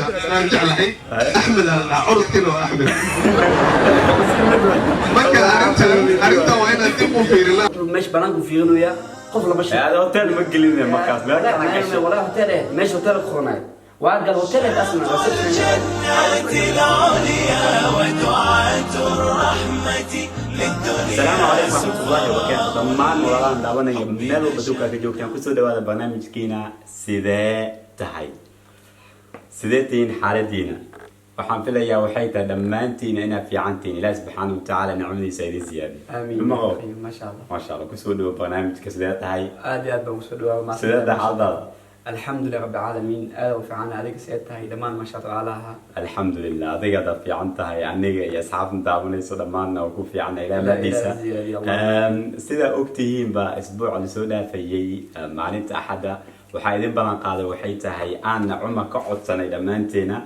Aan jeclahay Axmed aa la dhahaa, curudkiina waa Axmed. Marka arrintan waa inaan dib u fiirinaa. Meesha banaanku fiirinaya, qof lama sheego. Aad hotel ma gelin markaas, meel kale gashay. Walaa hotel eh, meesha hotel ku qornay waa gal hotel eh, asna reception. العليا ودعاة الرحمة للدنيا. Asalaamu calaykum waraxmatullaahi wabarakaatu. Dhammaan walaalahan daawanaya meel walba duukaa ka joogtaan, kusoo dhawaada barnaamijkiina Sidee Tahay. Sidee tihiin? Xaaladiina waxaan filayaa waxay tahay dhammaantiina inaad fiicantihiin. Ilaah subxaana watacaala nicmadiisa idin siyaadiy. Aamiin. Maqo. Maasha Allah. Maasha Allah. Kusoo dhawo barnaamijka Sidee Tahay. Aad iyo aad baan kusoo dhawaaba. Sidee tahay xaaladaada? Alxamdulilah rabbi caalamiin, aad u fiican. Adiga see tahay? Dhammaan maasha tacaalaha. Alxamdulilah. Adiga hadaad fiican tahay, aniga iyo asxaabta daawanayso dhammaanna waa ku fiican, ilaah Ilaah mahdiisa. ziyaadiyo, Allah. Sidaa ogtihiinba, isbuuca lasoo dhaafayey, maalinta Axadda waxaa idin ballan qaaday waxay tahay aanna Cumar ka codsanay dhammaanteena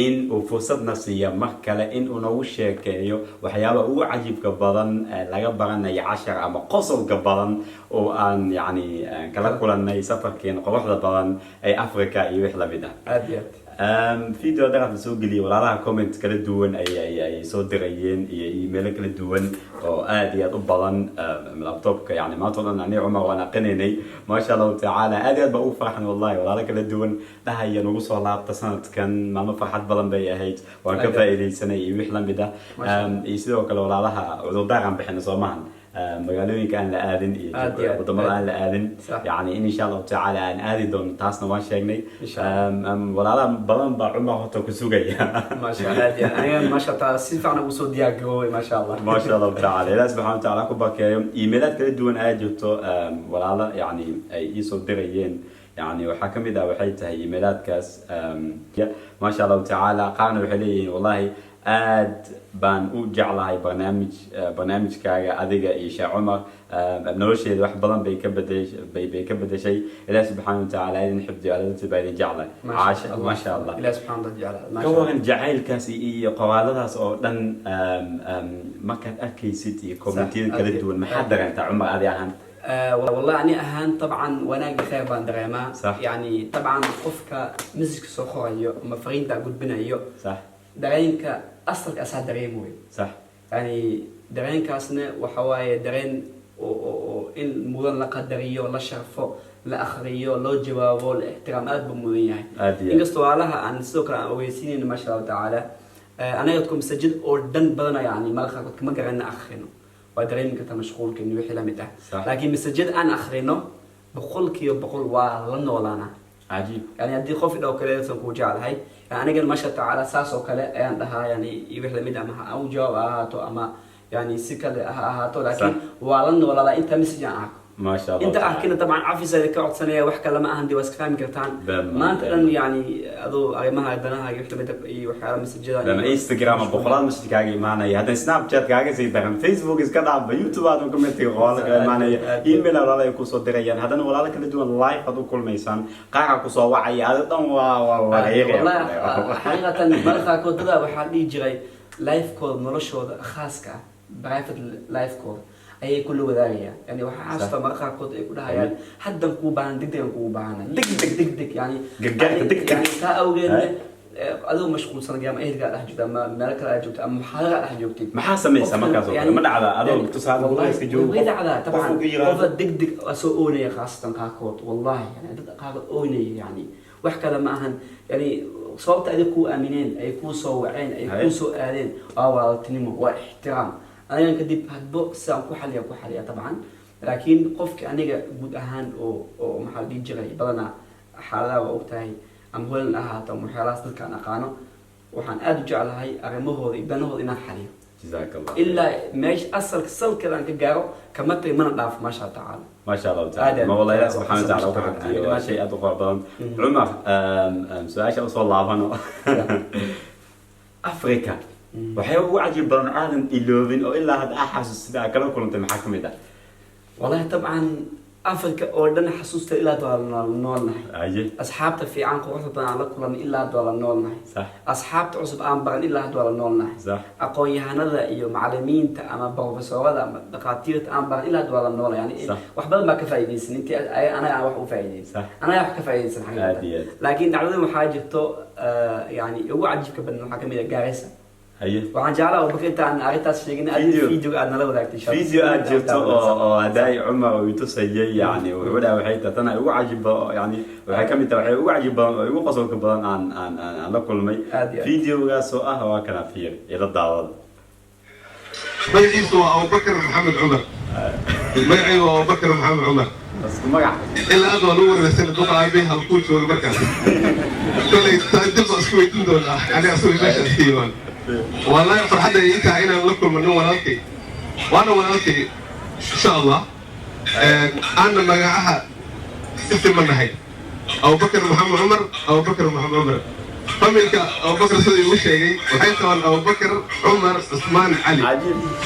in uu fursadna siiya mar kale in uu nagu sheekeeyo waxyaaba ugu cajiibka badan ee laga baranayo cashar ama qosolka badan oo aan yacni kala kulanay safarkeena quruxda badan ee Africa iyo wix lamid ah. Aad iyo aad. Video daqad la soo geliyay, walaalaha comment kala duwan ay soo dirayeen iyo emailo kala duwan oo aad iyo aad u badan. Laptopka yani maanta o dhan aniga Cumar waan aqrinaynay, maasha Allahu tacaala. Aad iyo aad baa ugu farxan wallahi, walaalo kala duwan dhahaya nagu soo laabta sanadkan, maalmo farxad badan bay ahayd, waan ka Aad. faa'iidaysanay iyo wix lamid ah. Masha Iyo sidoo kale walaalaha cudurdaar aan bixino soo maahan, magaalooyinka aan la aadin iyo Aad iyo aad. wadamada aan la aadin, Sax. yani in insha Allahu tacaala aan aadi doono, taasna waan sheegnay. Insha Allah. Walaalaha badan baa Cumar horta ku sugaya. Maasha Allah, aad iyo aad. Aniga maasha taala si fiican ugu soo diyaar garoobay, maasha Allah. Maasha Allahu tacaala, ilaah subxana watacaala ku bakeeyo. Emailaad kala duwan ayaa jirto, walaalo yani ay iisoo dirayeen. Yani waxaa kamid ah waxay tahay emailaadkaas, maasha Allahu tacaala, qaarna waxay leeyihiin: "Wallahi aad baan u jeclahay barnaamijkaaga adiga iyo Sheekh Cumar, nolosheeda wax badan bay ka bedeshay. Ilaah subxaana watacaala idin xifdiyo, aladinta baa idin jeclahay." Caasha, maasha Allah. Ilaah subxaana wa tacaala. Ka waran jacaylkaas iyo qoraaladaas oo dhan, markaad arkaysid iyo commentiyada kala duwan, maxaad dareentaa, Cumar, adi ahaan? والله ani ahaan طبعا wanaag khayr baan dareemaa. Yani طبعا qofka messageka soo qorayo ama fariinta gudbinayo, dareenka asalka asaa dareemayo. Yani dareenkaasna waxa waaye dareen oo in mudan la qadariyo, la sharfo, la akhriyo, loo jawaabo, la ixtiraam, aad buu mudan yahay. Aad iyo aad. Inkastoo walaalaha aan sidoo kale aan ogeysiinayno, maasha Allahu tacaala, anaga dadku masaajid oo dhan badana yani mararka qaarkood kama garana akhrino, waa dareemi kartaa mashquulka iyo wixii lamid ah. Laakiin masaajid aan akhrino 100% waa la noolaanaa. Cajiib. Yani haddii qof idhaw kale san kuu jeclahay, yani anigana maasha tacaala saas oo kale ayaan dhahaa, yani iyo wix lamid ah, ama ha u jawaab ha ahaato ama yani si kale ha ahaato, laakiin waa la noolaadaa inta message aan arko. Maasha Allah. Inta arkina dabcan cafis ka codsanaya, wax kale ma ahan, dee waa iska fahmi kartaan. Maanta dhan yani adoo arrimaha danaha iyo wix lamid ah iyo waxyaala messajada. Lama Instagram boqolaal message kaaga imaanaya, haddana Snapchat kaaga sii daran, Facebook iska dhaafba, YouTube aad commentiga qoraal kala imaanaya, email walaalo ay kusoo dirayaan, haddana walaalo kala duwan live aad u kulmaysaan, qaara kusoo wacaya, adi dhan waa wareegaya. Wallahi xaqiiqatan mararka qaarkood dadaa waxaa dhihi jiray lifekooda, noloshooda khaaska ah, private lifekooda ayay kula wadaagayaan. Yani waxaa xasuusta mararka qaarkood ay ku dhahayaan: "Haddan kuu baahan, degdegan kugu baahana, deg deg deg deg," yani Gargaarka deg deg. Yani taa awgeedna adigoo mashquulsan ama ehelkaa dhex joogta ama meelo kale aad joogto ama muxaadara dhex joogtid. Maxaa samaysaa markaas oo kale? Ma dhacdaa adoo tusaale wallahi iska joogo, way dhacdaa qof dabcan. uu ku yiraahdo? Qofka deg deg waa soo oonaya, khaasatan qaarkood wallahi, yani dad qaarkood oonaya, yani wax kale ma ahan, yani sababta adig kuu aamineen, ay kuu soo waceen, ay kuu soo aadeen waa walaaltinimo, waa ixtiraam. Anigan kadib hadbo sidaan ku xaliya dabcan, laakiin qofki aniga guud ahaan oo maxaa la dhihi jiray, badanaa xaaladaha waa ogtahay, ama holan ahaato ama waxyaalahaas dadka aan aqaano, waxaan aada u jeclahay arrimahooda iyo danahooda inaan xaliyo. Jazaak Allah. Ilaa meesha asalka salkeeda aan ka gaaro kama tagi, mana dhaafo, maasha tacaala. ما شاء الله aad تعالى. aad. ما والله ilaah subxaana wa tacaala ku Aad. xifdiyo, waa shay aad u qurux badan. Cumar, su-aasha usoo laabano, Africa waxyaaba ugu cajiib badan aadan iloobin oo ilaa hadda aa xasuus sida aad kala kulantay maxaa kamid ah? Wallahi dabcan Afrika oo dhan xasuusta ilaa hadda waa la noolnahay. Asxaabta fiican, quruxda badan aan la kulanay, ilaa hadda waa la noolnahay. Asxaabta cusub aan baran, ilaa hadda waa la noolnahay. Aqoon-yahanada iyo macalimiinta ama profesorada ama dhakhaatiirta aan baran, ilaa hadda waa la noolnahay yani. Wax badan baa ka faa'iidaysan intii anaga aan wax u faa'iidaysan. Anaga wax ka faa'iidaysan xaqiiqatan. Aad iyo aad. Laakiin dhacdadan waxaa jirto yani ugu cajiibka badan waxaa kamid ah Gaarisa. Waxaan jeclaa, Abubakar, intaan arrintaas sheegin adiga Video. Videoga aad nala wadaagtay, insha Allah. Video aad jirto oo hadaay Cumar uu tusayay, yani wuxuu dhahay waxay tahay tan ay ugu cajiib badan, yani waxay kamid tahay waxay ugu cajiib badan oo ugu qosolka badan aan la kulmay. Aad iyo aad. Videogaas oo ah waa kana, fiir ila daawada. Magaciisu waa Abubakar Maxamed Cumar, magacaygu waa Abubakar Maxamed Cumar. Isku magac. Ilaa aad waa lagu wareersan duqa aabey halkuu jooga. Markaas kolay taa dib baan isku weydiin doonaa ani asagu meesha iska yimaan. Wallahi farxadda ay ii tahay inaan la kulmo nin walaalkay, waana walaalkay insha Allah, aana magacaha si simanahay, Abubakar Maxamed Cumar, Abubakar Maxamed Cumar. Familka Abubakar sida igu sheegay waxay qabaan Abubakar Cumar Cusmaan Cali.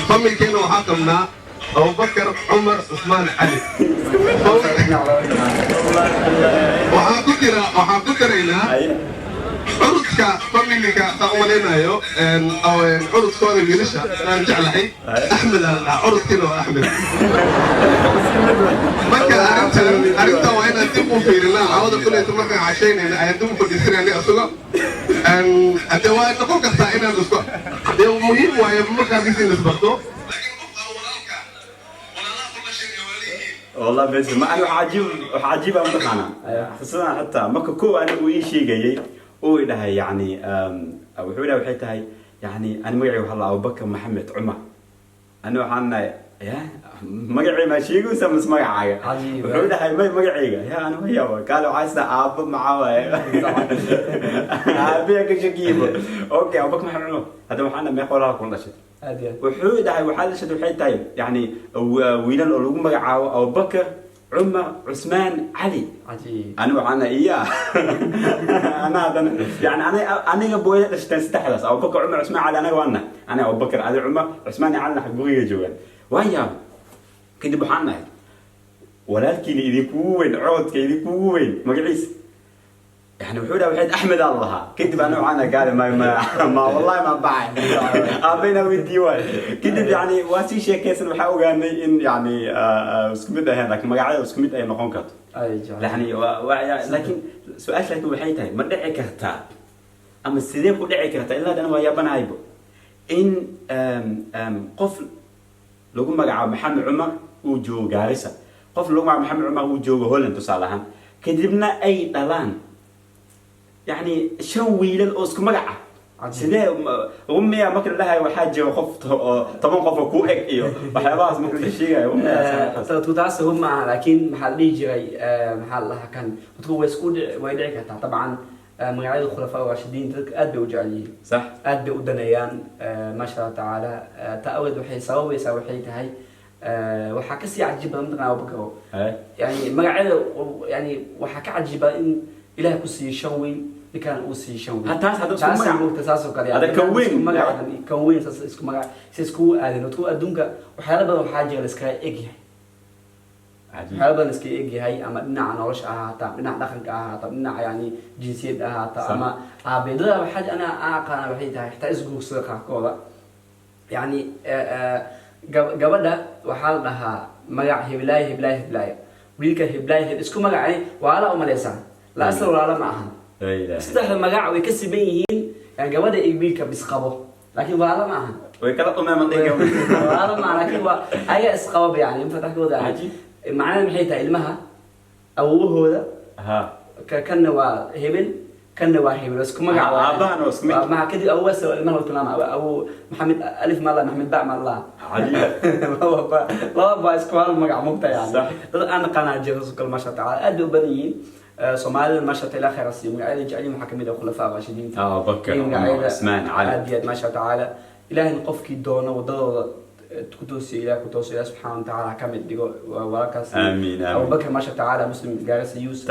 Familkeena waxaa qabnaa Abubakar Cumar Cusmaan Cali. Waxaan ku jira, waxaan ku daraynaa curudka familka saan u malaynayo, curudkooda wiilasha aan jeclahay Axmed aa la dhahaa, curudkiina waa Axmed. Marka arrintan waa inaan dib u fiirinaa cawada kuleyta markaan cashaynayna ayaan dib u fadhiisanayna isago. Hadee waa noqon kartaa inaan isku dee muhiim waaye markaas in isbarto, laakiin qof aan walaalka walaalaha ku dhashay ee walaalihiin. والله بس ما انا عجيب عجيب mataqaana qisadan xataa marka kow ani uu ii sheegayay uu dhahay yani wuxuu dhahay waxay tahay yani ani magacay waxaa la Abubakar Maxamed Cumar. Ani waxaan nahay ya magacay ma sheegaysa mas magacaaga? Cajiib. Wuxuu dhahay may magacayga ya ani ma yaabo kaale waxaa isna aabbo maxaa waaye aabiya ka shakiibo. Okay, Abubakar Maxamed Cumar. Hadda waxaan nahay meeqa walaal kula dhashay? Aad iyo aad. Wuxuu dhahay waxaa dhashay waxay tahay yani wiilal oo lagu magacaabo Abubakar Cumar Cusmaan Cali. Ani waxaana iya ana haddana yani aniga booya dhashteen saddexdaas Abubakar Cumar Cusmaan Cali. Anaga waana aniga Abubakar Ali Cumar Cusmaan iyo Calina guriga joogaan. Waan yaab. Kadib waxaan nahay walaalkiina idinkugu weyn, coodka idinkugu weyn magaciisa yani wuxuu dhahay waxayd Axmed aan lahaa. Kadib ana waxaan gaari ma wallahi ma baxay aabayna weydii waay. Kadib yani waa sii sheekaysan, waxaa ogaanay in yani isku mid ahayn, laakiin magacyada isku mid ay noqon karto. Ay jecel. Yani laakiin su-aasha laakiin waxay tahay ma dhici kartaa ama sidee ku dhici kartaa, ilaa haddana waa yaabanahaybo, in qof lagu magacaabo Maxamed Cumar uu joogo Gaarisa, qof lagu magacaabo Maxamed Cumar uu joogo Holland tusaale ahaan, kadibna ay dhalaan yani shan wiilal oo isku magac ah? Sidee umiya marka la dhahayo waxaa jira qof oo 10 qof oo ku eg iyo waxyaabahaas marka la sheegayo umiya? Taas hub maaha, laakiin maxaa la dhihi jiray, maxaa la dhahaa kan dadku way isku way dhici kartaa dabcan. Magacyada khulafaa raashidiin dadka aad bay u jecel yihiin. Aad bay u daneeyaan, maasha Allah tacaala. Taa awgeed waxay sababaysaa waxay tahay waxaa kasii cajiib badan mataqana, Abubakar, yani magacyada yani waxaa ka cajiiba in Ilaah ku siiyo shan wiil, ninkan uu siiyo shan wiil. Ha, taas hadda isku Taas magac. moogta, saas oo kale. Hada kan weyn. Isku magac, kan weyn saas isku magac si iskugu aadin. Dadku adduunka waxyaala badan waxaa jira la iskaga egyahay. Waxyaala badan iskaga egyahay, ama dhinaca nolosha ahaata, ama dhinaca dhaqanka ahaata, ama dhinaca yani jinsiyad ahaata, ama aabeedada waxaa ana aan aqaana waxay tahay xitaa isguursada qaarkooda yani gabadha waxaa la dhahaa magac heblaaya heblaaya heblaaya, wiilka heblaaya isku magac walaala umaleysaa la asal walaala ma ahan. La ilaaha. Saddexda magac way ka siman yihiin yani gabadha iyo wiilka bisqabo, laakiin walaala ma ahan. Way kala dhumeen madhiga. Walaala ma ahan, laakiin waa ayaga isqababa yani mafataxkooda. Cajiib. Macnaheedu maxay tahay? Ilmaha awowahooda kanna waa hebel, kanna waa hebel, isku magac waaye. Aabahana waa isku mid. Maca kadib awowaas ilmaha lagu tilmaama awow Maxamed alif ma la Maxamed ba ma la laba ba isku hal magac mugta yani. Dad aan naqaanaa jira soo kale, maasha tacaala, aad bay u badan yihiin. Soomaalida maasha taala khayr asiiyo, magacyada jecel yihiin waxaa kamid ah khulafaa raashidiinta. Abubakar, iyo Cumar, magacyada Cusmaan, Cali. Aad iyo aad, maasha tacaala. Ilaahayna qofkii doono wadadooda ku toosiyo, Ilaah ku toosiyo, Ilaah subxaana wa tacaala ka mid dhigo walaalkaas. Amiin, amiin. Abubakar, maasha tacaala, Muslim Gaarisa Yuusuf.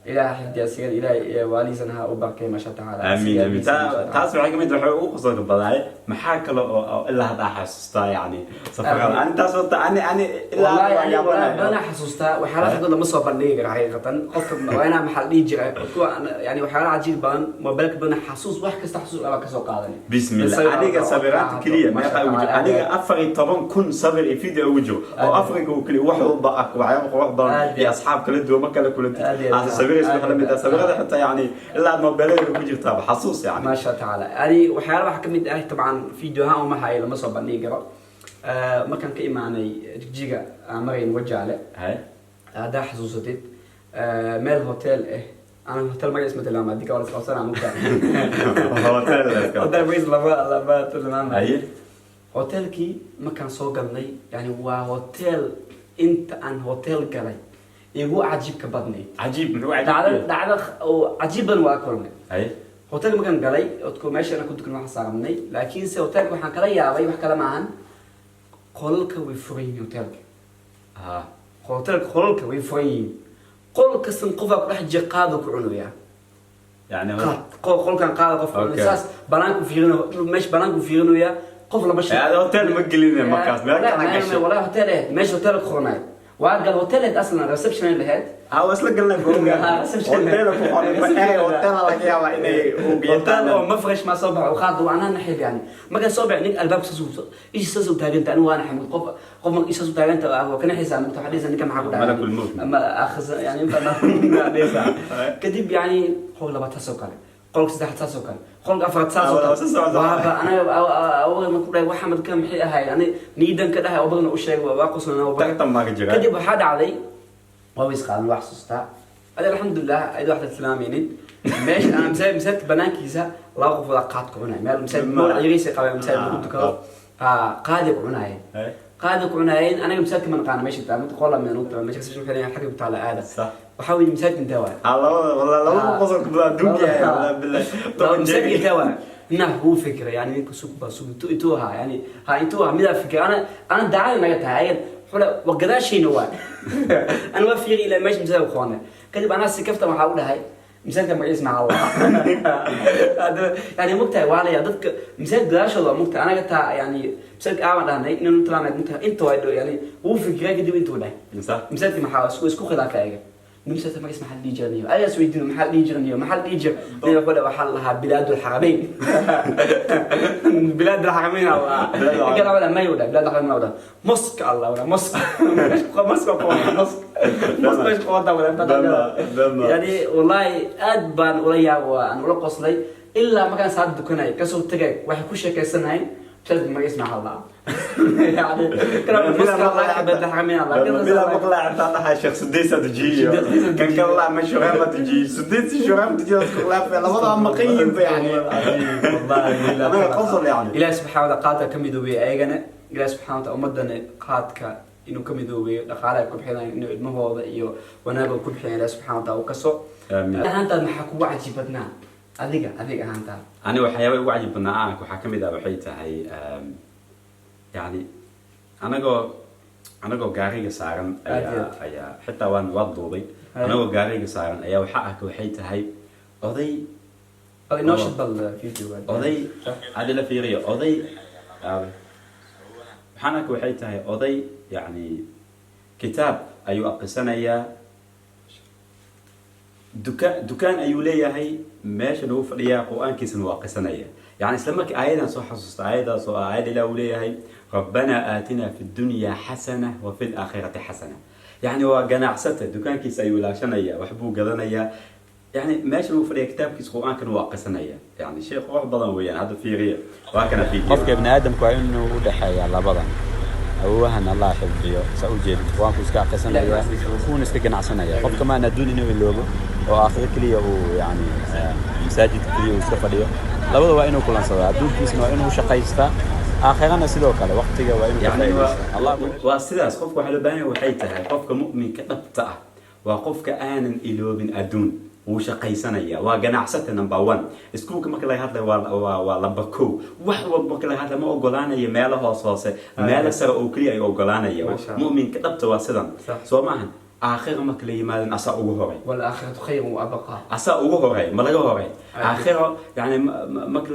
Ilaah xifdiya sigan, Ilaahay waaliisana ha u barkay, maasha tacaala. Amiin, amiin. Taas waxay kamid, waxay ugu qosolka badaaye. Maxaa kale oo ilaa hadda xasuustaa, yani safarada ani taas horta ani ilaa والله hadda waan يعني والله yaabanaya. Badanaa xasuustaa waxyaalaha qaarkood lama soo bandhigi karo xaqiiqatan. Qofka waa inaa, maxaa la dhihi jiray, kuwa yani waxyaalaha cajiib badan, mobilka badan, xasuus wax kasta xasuus baa kasoo qaadan. Bismillah, aniga sawiraanta keliya meeqa ugu jiro? Aniga 14,000 sawir iyo video ugu jiro oo Afrika uu keliya wax walba ah, waxyaabo qurux badan iyo asxaab kala duwan ma kala kulantid Aad iyo aad. Aad sawiraysa wax la mid ah, sawirada xitaa yani ilaa aad mobilada ku jirtaaba xasuus yani. ما شاء تعالى. يعني waxyaalaha waxaa kamid ah طبعا videoha uma hayo, lama soo bandhigi karo. Markaan ka imaanay Jigjiga aan marayn Wajaale, haddaa xasuusatid, meel hotel ah, ana hotel magaciis ma tilmaama, haddii ka wala isqabsanaa mugta. Hotel. Hotel magaciis lama tilmaamayo. Hotelkii markaan soo galnay, yani waa hotel inta aan hotel galay igu cajiibka badnayd. Cajiib muxuu? Dhacdo Cajiib. Dhacdo oo cajiib badan waa kulmay. Hotelka markaan galay, odko meesha ku dukan waxaan saarnay, laakiinse hotelka waxaan kala yaabay wax kale maahan, qolalka way furan yihiin hotelka. Hotelka qolalka way furan yihiin, qol kastan qofaa ku dhex jira, qaado ku cunayaa. Yani qaad qolkan qaada qof saas banaanku fiirinayo, meesha banaanku fiirinaya, qof lama Eh, ada hotel ma gelin markaas, meel kala gashay. Wallahi hotel eh, meesha hotel ku qornay waa gal, hotel eh, aslan reception ay lahayd. Ha, waa isla galnay booga. Reception. Hotel ku qoran ma erey hotel laga yaabaa inay ugu hotel oo mafresh ma soo baxo qaad waa naxib, yani marka soo baxay nin albaabka soo ish soo taaganta, anigu waan xamud qof marka isha soo taaganta waa kana xisaa mugta xadiisa ninka maxaa ku dhacay? Malakul mawt. Ama akhas yani inta ma kadib, yani qol labaad taas oo kale, qolka saddexaad saas oo kale, qolka afraad saas oo Ah, kale. waa soo socda. Waaba anaga awal ma ku dhahay waxa madka maxay ahayd, ani niidan ka dhahay oo badan u sheegay, waa qoslana. Tartan baa ka jira. Kadib waxaa dhacday waa ways qaadan, waa xasuustaa adi, alxamdulilah, ayada waxda tilmaamaynin meesha aan masaajidka banaankiisa laba qof wada qaad ku cunaya, meel masaajid mool yariisa qabeen, masaajid lagu tukado, qaadi ku cunaayeen. Qaadi ku cunaayeen. Anaga masaajidka ma naqaana meesha taa mid qola meel u meesha kasoo xireen xagga ku taala aada. Waxaa weeye masaajidka intee waay? Ha, labada wala labada qosolka badan adduunka yahay, wallahi billahi. laba masaajidka intee waay? Nah, wuu fikray, yani ninka sug ba sug intuu ahaa, yani ha intuu ahaa midaa fikray. Ana daacada naga tahay ayan xula waa gadaashayna waay. Ana waa fiiri ilaa meesha masaajidka ku qoonay. Kadib anaa si kaftan waxaa u dhahay masaajidka magaciis maxaa la, yani mugtahay waa laya dadka masaajid gadaashooda waa mugtahay anaga taa, yani masaajidka aaban dhahnay inuu tilmaamay mugtahay inta waa dhow, yani wuu fikiray kadib intuu dhahay masaajidka maxaa isku khilaafay ayaga, masaajidka magaciis maxaa la dhihi jiranayo, ayagaa is weydiino maxaa la dhihi jiranayo, maxaa la dhihi jira nin wuxuu dhahay waxaa la lahaa bilaad alxaramayn, bilaad alxaramayn kala wala may wada bilaad alxaramayn wada mosque Allah wala mosque mosque mosque mosque meesha wada wala. Yani wallahi aad baan ula yaab, aan ula qoslay ilaa markaan saad dukanay kasoo tagay, waxay ku sheekeysanahay masaajidka magaciis maxaa la lahaa, yani kala mosque Allah bilaad alxaramayn Allah. Bila maqlaa intaa dhahay sheekh Sudaysa tujiyo kan kala ma shuraama tujiyo Sudaysi shuraama tujiyo isku khilaafay labada maqan yihiin ba, yani anaga qosol yani. Ilaahi subxaana wataala qaadka ka midoobay ayagana, Ilaahi subxaana wataala ummadana qaadka inuu ka midoobeeyo, dhaqaale ay ku bixinayaan inuu ilmahooda iyo wanaagooda ku bixinayan, Ilaahi subxaana wataala uu kaso. Aamiin. Ahaantaad maxaa kugu cajiib badnaa adiga ahaantaad? Ani waxyaaba ugu cajiib badnaa aanka waxaa kamid ah waxay tahay yani anagoo gaariga saaran Aad iyo ayaa aad. Ayaa xitaa waan duubay. Anagoo gaariga saaran ayaa waxaa arka waxay tahay oday. Oday noo shid bal video. Oday adi la fiiriyo, oday aabe. Waxaan arka waxay tahay oday, yani kitaab ayuu aqrisanayaa, dukaan ayuu leeyahay, meesha lagu fadhiyaa, qur-aankiisana wuu aqrisanaya. Yani isla markii aayadan soo xasuusta, aayadaas oo ah aayad Ilaah uu leeyahay: "ربنا آتنا في الدنيا حسنة وفي الآخرة حسنة". Yani waa ganacsata, dukaankiisa ayuu ilaashanaya, wax buu gadanayaa, yani meesha lagu fadhiya, kitaabkiisa qur-aankana wuu aqrisanaya, yani shay qurux badan weeyaan. Hadda fiiriya, waa kana fiiriya. Qofka ibni aadamku waa inuu u dhexeeyaa labadan awowahan. Allah xifdiyo. Saa u jeedid, qur-aanku iska aqrisanaya, wuuna iska ganacsanaya. Qofka maan adduun inuu iloobo oo aakhiro keliya uu yani masaajid keliya uu iska fadhiyo. Labada waa inuu kulansadaa, adduunkiisna waa inuu shaqaystaa, aakhirana sidoo kale waqtiga waa inuu ka yani waa faa'iidaystaa. Allah waa sidaas. Qofka waxaa loo baahan yahay waxay tahay qofka mu'minka dhabta ah waa qofka aanan iloobin adduun, wuu shaqaysanaya, waa ganacsata number one. Iskuulka marka laga hadlayo waa lamba kow. Wax walba marka laga hadlayo ma ogolaanayo meelo hoos hoose, meelo sare oo keliya ay ogolaanaya. Masha Allah. Mu'minka dhabta waa sidan. Sax. Soo maahan? Aakhira marka la yimaadan asaa ugu horay. والآخرة خير وأبقى. Asaa ugu horay, ma laga horay aakhiro. Yani marka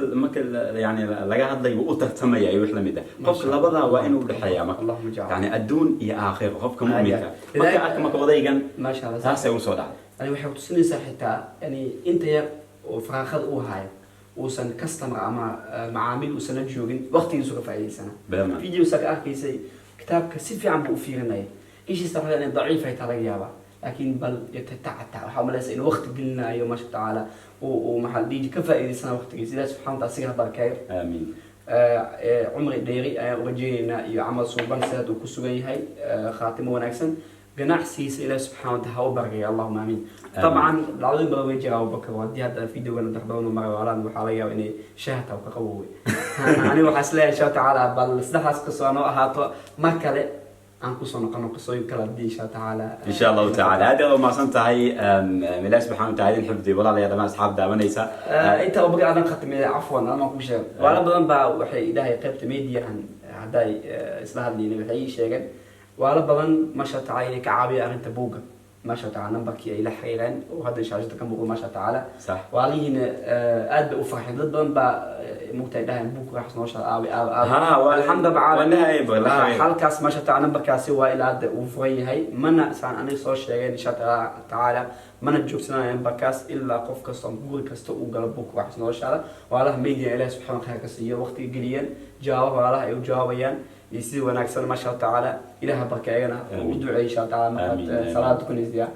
yani laga hadlayo wuu u tartamaya iyo wax lamid ah. Qofka labadaa waa inuu udhexeeya marka. اللهم اجعل. Yani adduun iyo aakhiro qofka mu'minka Caadi. marka arka marka odaygan ما شاء الله. taasay usoo dhacday. Yani waxay kutusinaysaa xitaa yani inta yar oo faraaqada uu hayo, uusan customer ama macaamiil uusan la joogin, waqtigiisu ka faa'iidaysana. Beerman. Videosa ka arkaysay, kitaabka si fiican buu u fiirinaya. Ishiisa waxaa inay daciif ay taa laga yaabaa, laakiin bal yatatacata, waxaa umalaysa inuu waqti gelinayo, maasha tacaala, uu maxaa la dhihi jiray, ka faa'iidaysana waqtigiisa. Ilahi subxana wa taala asiga ha barakeeyo. Aamiin. Cumri dheeri ayaan urajeynaynaa iyo camal suuban sidaad uu ku sugan yahay, khaatimo wanaagsan, ganacsigiisa Ilahi subxana wa taala ha u barakeeyo. Allahuma aamiin. Dabcan dhacdooyin badan way jiraa, Abubakar. Haddii hadda videogan dhex badan u maray waalaan, waxaa laga yaaba inay shahata ka qabowey. Aniga waxaa isleeyahay, insha tacaala, bal saddexdaas qiso anoo ahaato, mar kale aan kusoo noqono qisooyin kale haddii insha tacaala. Insha Allahu tacaala. Aad aad umahadsan tahay. Ilaah subxana wa taala idin xifdiyo, walaalayaal, dhammaan asxaab daawanaysa. Inta Abubakar aadan khatimay, cafwan, anaa ku sheego, waala badan baa waxay ilaahay qaybta mediahan hadday isla hadlayna, waxay ii sheegeen waala badan, maasha tacaala, inay ka caawiya arrinta buugga. Maasha tacaala, nambarkii ay la xiriireen oo hadda shaashada ka muuqdo, maasha tacaala. Waalihiina aad bay u farxeen. Dad badan baa mugtahay dhahayn buugga raaxis nolosha aawi aawi aawi. Alxamdu waa caalamiin. Halkaas, maasha tacaala, nambarkaasi waa ilaa hadda uu furan yahay, mana saan aniga soo sheegeen, insha tacaala, mana joogsanayo nambarkaas ilaa qof kasta ama guri kasta uu galo buugga raaxis noloshaada. Waalaha media Ilahi subxana khayr ka siiyo, waqtiga geliyeen, jawaab walaalaha ay u jawaabayaan iyo sidii wanaagsan, maasha tacaala. Ilaha barkeegana u duceey, insha tacaala, markaad salaad tukanaysa.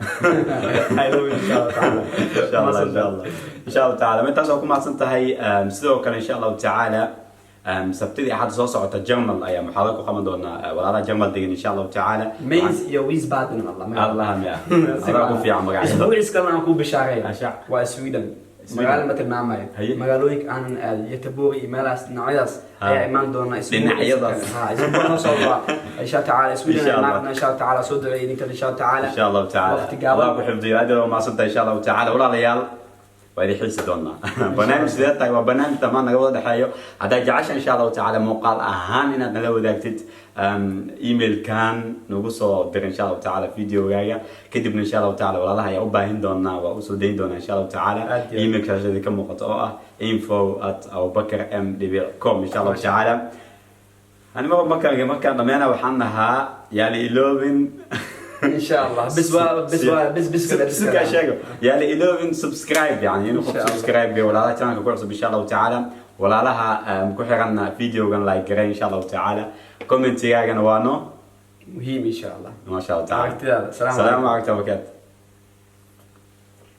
I love you, insha Allah tacaala. Insha Allah, insha Allah, insha Allahu tacaala. Intaas waa ku mahadsan tahay. Sidoo kale, insha Allahu tacaala, Sabtidii Axad soo socota Jarmal ayaa muxaadaro ku qaban doonaa walaalaha Jarmal degan, insha Allahu tacaala. Mainz iyo Wiesbaden, Allah. Allah miya adaa ku fiican magacyada. Isbuucis kalena aan kuu bishaareeyo. Ashac. Waa Sweden, magaalo ma tilmaamayo. Magaalooyinka aanan aadin, Göteborg iyo meelahaas dhinacyadaas ayaa imaan doona isbuucis Dhinacyadaas. kale. Ha, isbuuc noo soo waa, insha tacaala, Sweden Insha Allah. imaan insha tacaala. Soo duceeya idinkan, insha tacaala. Insha Allahu tacaala. Waqti gaaban. Allah ku xifdiyo. Aad waa mahadsan tahay. Insha Allahu tacaala, walaalayaal, waa idin xiisi doonaa. Barnaamij sidee tahay waa barnaamij dhammaan naga wada dhexeeyo. Haddaa jecesha, insha Allahu tacaala, muuqaal ahaan inaad nala wadaagtid, emailkan nagu soo dir, insha Allahu tacaala, videogaaga. Kadibna, insha Allahu tacaala, walaalaha ayaa u baahin doonaa, waa usoo dayn doonaa, insha Allahu tacaala. Aad iyo aad. Emailka shaashada ka muuqato oo ah info@abubakarm.com, insha Allahu tacaala. Ani markaan dhammeena waxaan dhahaa yaa la iloobin. Insha Allah, bis waa bis waa bis bis kale bis. Sidkaa sheego, yaa la iloobin subscribe, yani inuu qof Insha Allah. subscribe gayo walaalaha channelka ku cusub, insha Allahu tacaala. Walaalaha ku xiran videogan like garay, insha Allahu tacaala. Commentigaagana waa no muhiim, insha Allah. Ma sha Allah tacaala. Aragtidaada. Salaamu salaamu calaykum wabarakatu.